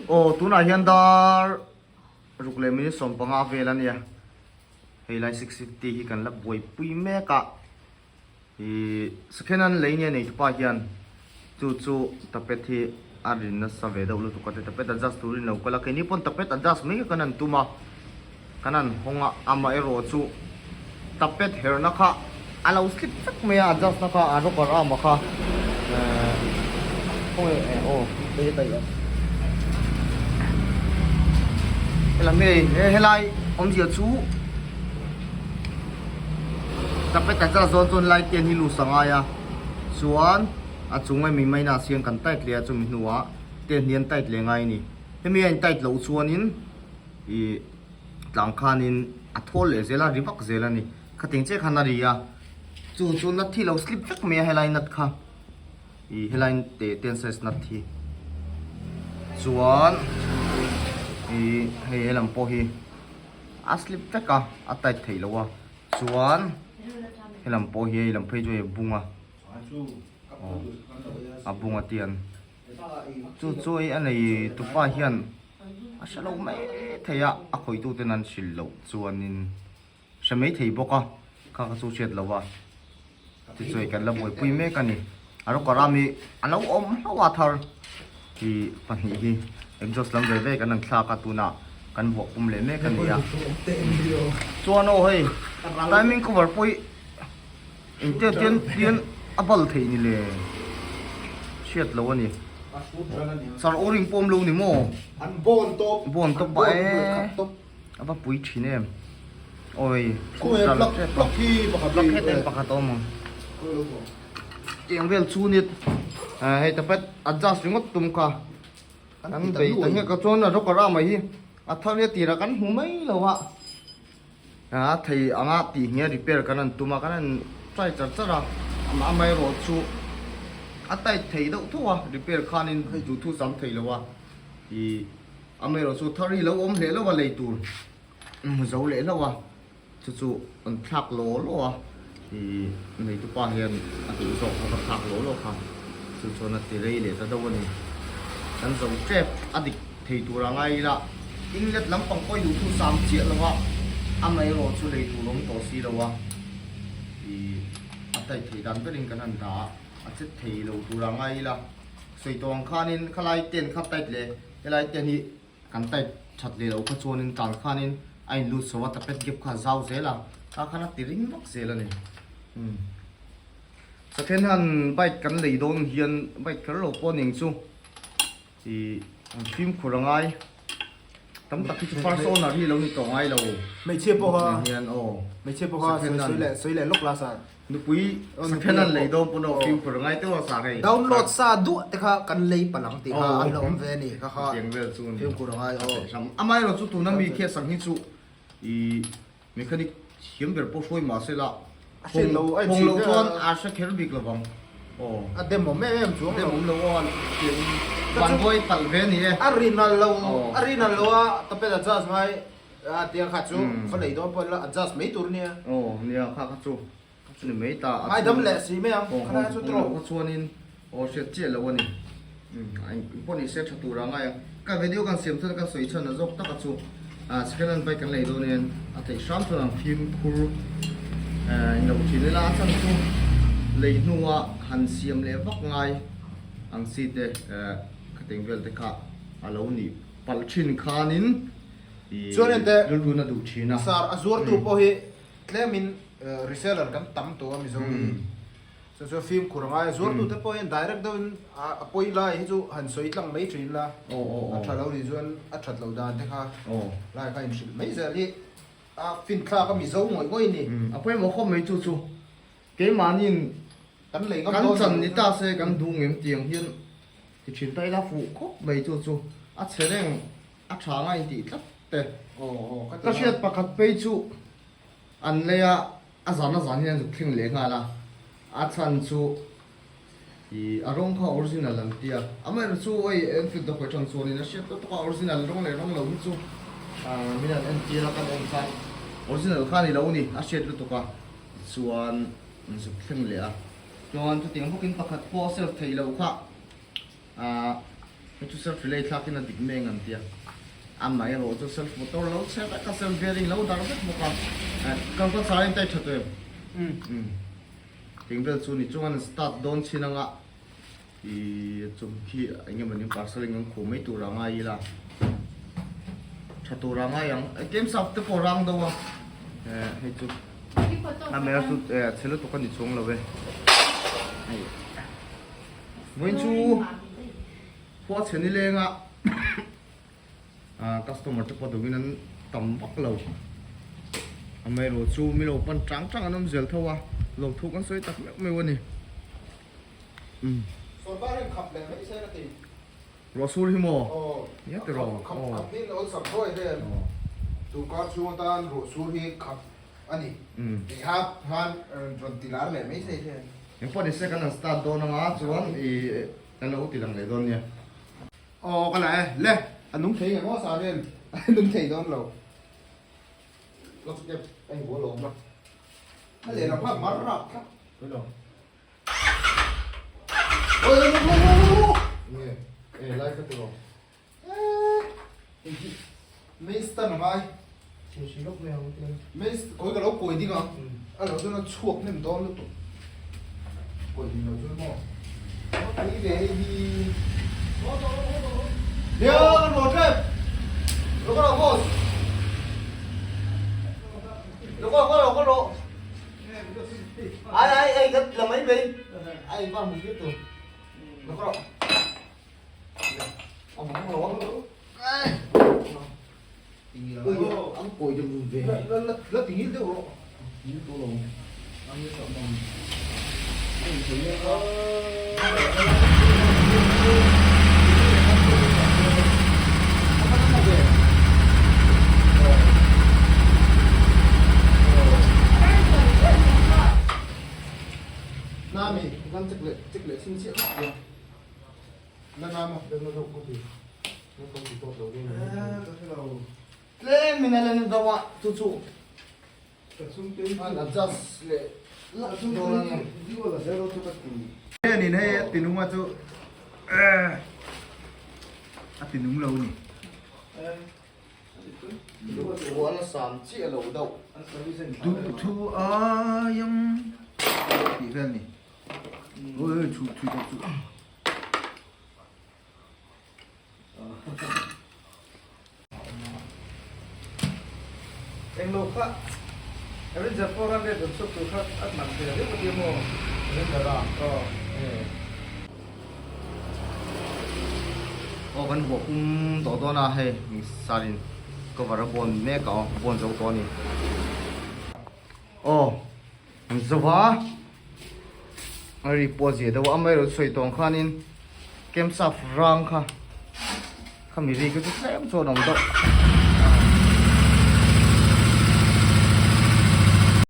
Aw tunah hian dar ruk leh minute 15 vel a nia. Hei lai 650 hi kan la buaipui mek a. Ih second hand lei nia nei tupa hian chu chu tapet hi a rin nasa ve deuh lutuk a ti tapet adjust turin lo kal a keini pawn tapet adjust mai kha kan han tum a kan han hawng a amaherawh chu tapet herna kha a lo slip vek mai a adjust na kha a rocker arm a kha eh khawnge eh aw hei heta helam hi hei helai awmzia chu. Tapet a zat zawn chuan lai ten hi loose a ngai a, chuan a chung hemi maina siam kan tight leh a chumi hnuah ten hi an tight leh ngai a ni. Hemi a in tight loh chuanin ih tlang khanin a thawl leh zel a, ri vak zel a ni. Khating chiah khan a ri a, chu chu nut hi lo slip vek mai a helai nut kha ih helai te ten size nut hi chuan ih hei helam pawh hi. A slip vek a, a tight theih loh a, chuan helam pawh hi hei lam phei chu hei a bung a, aw a bung a tian chu chu hei a nei tupa hian a hre lo mai thei a, a khawitu ten an hrilh loh chuanin hre mai thei bawk a, kha kha chu hriat loh a. Tichuai kan la buaipui mek a ni. A rocker arm hi a lo awm hlauh a thar hi pahnih hi exhaust lam ve ve kan han thlak a tunah kan vuah pum leh mek a ni a. Chuan aw hei timing cover pawh hi engtiang tian tian a bal theih ni le hriat lo a ni. Sir o-ring pawh awm lo ni maw? Bawn tawp a e. A va pui thin em. Oi. Khawnge plug plug hi pakhat plug het em pakhat a awm ang. Tiang vel chu ni hei tapet adjust ringawt tum kha. Kan bei ta nghek a chuan a rocker a mai hi a thar hi a tirah kan hmu mai lo a. A thei anga tih hnia repair kan han tum a kan han try char char a. Amaherawh chu a tight thei deuh tho a repair khanin duh thu sam thei lo a. Ih. Amaherawhchu thar hi lo awm hle lo a lei tur zo leh hlauh a, chu chu an thlak law law a, ih neitupa hian a duh zawk bawk a thlak law law kha, chu chuan a ti rei leh ta deuh a ni. Kan zo tep a dik thei tur a ngai ila, inlet lampang pawh i duh thu sam chiah lo a, amaherawhchu lei tur awm tawh si lo a, ih a tight thei dan berin kan han dah a, a chet thei lo tur a ngai ila, sawi tawh ang khanin khalai ten kha tight leh. Helai te hi kan type that leh loh kha chuanin tan khanin a in lut chho a tapet gap kha a zau zel a, tah khan a ti ring vak zel a ni. Umm Second hand bike kan lei dawn hian bike kher lo pawh ning chu ih an fimkhur a ngai tam tak hi chu first owner hi lo ni tawh ngai lo. Hmeichhia pawha hian aw hmeichhia pawha second hand sawi leh sawi leh lawk la sir. Nupui second hand lei dawn pawn aw fimkhur a ngai teuh a sa hei. Download sa duah te kha kan lei palh ang tih kha an la awm ve a ni kha kha Tiang vel chu ni. Fimkhur a ngai aw. Amaherawh chu tuna mi khiat sak hi chu i mechanic thiam ber pawh hruai mah se la phawng loh chuan a hre kher bik lo vang aw. A dem awm em em chuang lo. Dem awm lo aw tiang vanduai palh ve a ni e. A rinal lo a rinal lo a tapet adjust ngai. A tiang kha chu va lei dawn pawh ila adjust mai tur nia. Aw nia kha kha chu chu ni mai ta. Ngaidam leh si mai ang kha lai chu tawh. Kha chuanin aw hriat chiah lo a ni. Eng pawh ni se tha tur a ngai ang. Ka video kan siam chuan kan sawi chhan a zawk tak a chu second hand bike kan lei dawn hian a theih hram chuan ang fimkhur in lo thin ila a chhan chu lei hnua han siam leh vak ngai ang chi te khateng vel te kha a lo nih palh thin khanin. Chuan ente rilru na duh thin a. Sir a zuartu pawh hi tlemin reseller kan tam tawh a Mizo hi. Chu chu fimkhur a ngai a, zuartu te pawh hian direct deuhin a pawi lai hi chu han sawi tlang mai thin la, a tha lo nih chuan a that loh dan te kha lai kha inhrilh mai zel hi a finthlak a Mizo ngawih ngawih a ni. A pawimawh khawp mai chu chu keimahniin kan lei ngam kan chan ni ta se kan duh ngem tiang hian ti thin ta ila fuh khawp mai chu chu a chhe reng. A tha nga intih tlat te. Ka hriat pakhat phei chu an lei a, a zan a zan hian an zuk thleng leh nghal a, a chhan chu ih a rawng kha original an ti a, amaherawh chu hei Enfield a khawi tang chuanin a hriat lutuk a original rawng leh rawng lo hi chu min han entir a kan en khan original kha a ni lo ni a hriat lutuk a, tichuan an zuk thleng leh a, chuan chutiang bawkin pakhat pawh a self theih loh kha. Ahh Hei chu self relay thlakin a dik mai ang an tia. Amaherawh chu self motor lo chhe vek a, self bearing lo dar vek bawk a. Kan kawt sar in tai tha tawh em? Umm. Eng vel chu ni chuan an start dawn chin anga ih chung khi eng emaw ni parcel in kan khuh mai tur a ngai ila tha tur a ngai ang kem sap te pawh rang deuh a eh hei chu a hmel chu eh chhe lutuk a ni chuang lo e hei vawiin chu khua chhe nileng a customer te pawh duhin an tam vak lo amaherawh chu mi lo pan chang chang an awm zel tho a lawmthu kan sawi tak meuh meuh a ni umm Sorkar in khap leh mai se ka ti. Ruah sur hi maw? Nia tiraw? Khap khap hi awlsam thuai hian tunkar chhung atan ruah sur hi khap a ni. Tih kha khan rawn ti lar leh mai se hian. Engpawh ni se kan han start dawn anga chuan ih kan lo ti lang leh dawn nia. Aw ka la e, le a nung thei nge maw sa hian a nung thei dawn lo. Lock step a inbual lo awm a. A lehlam kha mar rap thlap. Lo. Oi oi oi oi oi. Nge e lai kha tiraw. Hei hi main stand a ngai. Thil hri lawk mai ang tia. Main kawi ka lo kawi ding ang. A lo chuan a chhuak hnem dawn lutuk. Kawi ding lo chuan maw. Tui ve hei hi. Nia kan rawn hrep. Lo ka lo boss. Lo ka lo ka lo. Ai ai ai ka la mai mai. Ai ba mu biết rồi. Lo ka lo. Ông không lo. Ai. Ui, ang kawi deuh ve. La la la tingil deuh rawh. Tingil tawh lo. Nami, kan check leh check leh chhin chiah chiah. La nama, la na deuh ka ti. Na kan ti tawk lo deuh. Tlem in a la na deuh a, chu chu. An adjust leh lak dawn a ni. Hianin hei a tinung a chu a tinung lo ni. Ruah a sam chiah lo deuh. Duhthu aiang tih vel ni. Oi thu thu chu. Englo kha Avenger 400 rawn chhuak tur kha a man thei a viau ka ti a maw? Avenger a? Aw. Aw kan vuah pum tawh dawn a hei sarin cover a bawn mek a aw bawn zo tawh a ni. Aw zova a ri pawh a zia deuh a amaherawhchu sawi tawng khanin camp staff rang kha khami ri kha chu tlem chuan a awm deuh.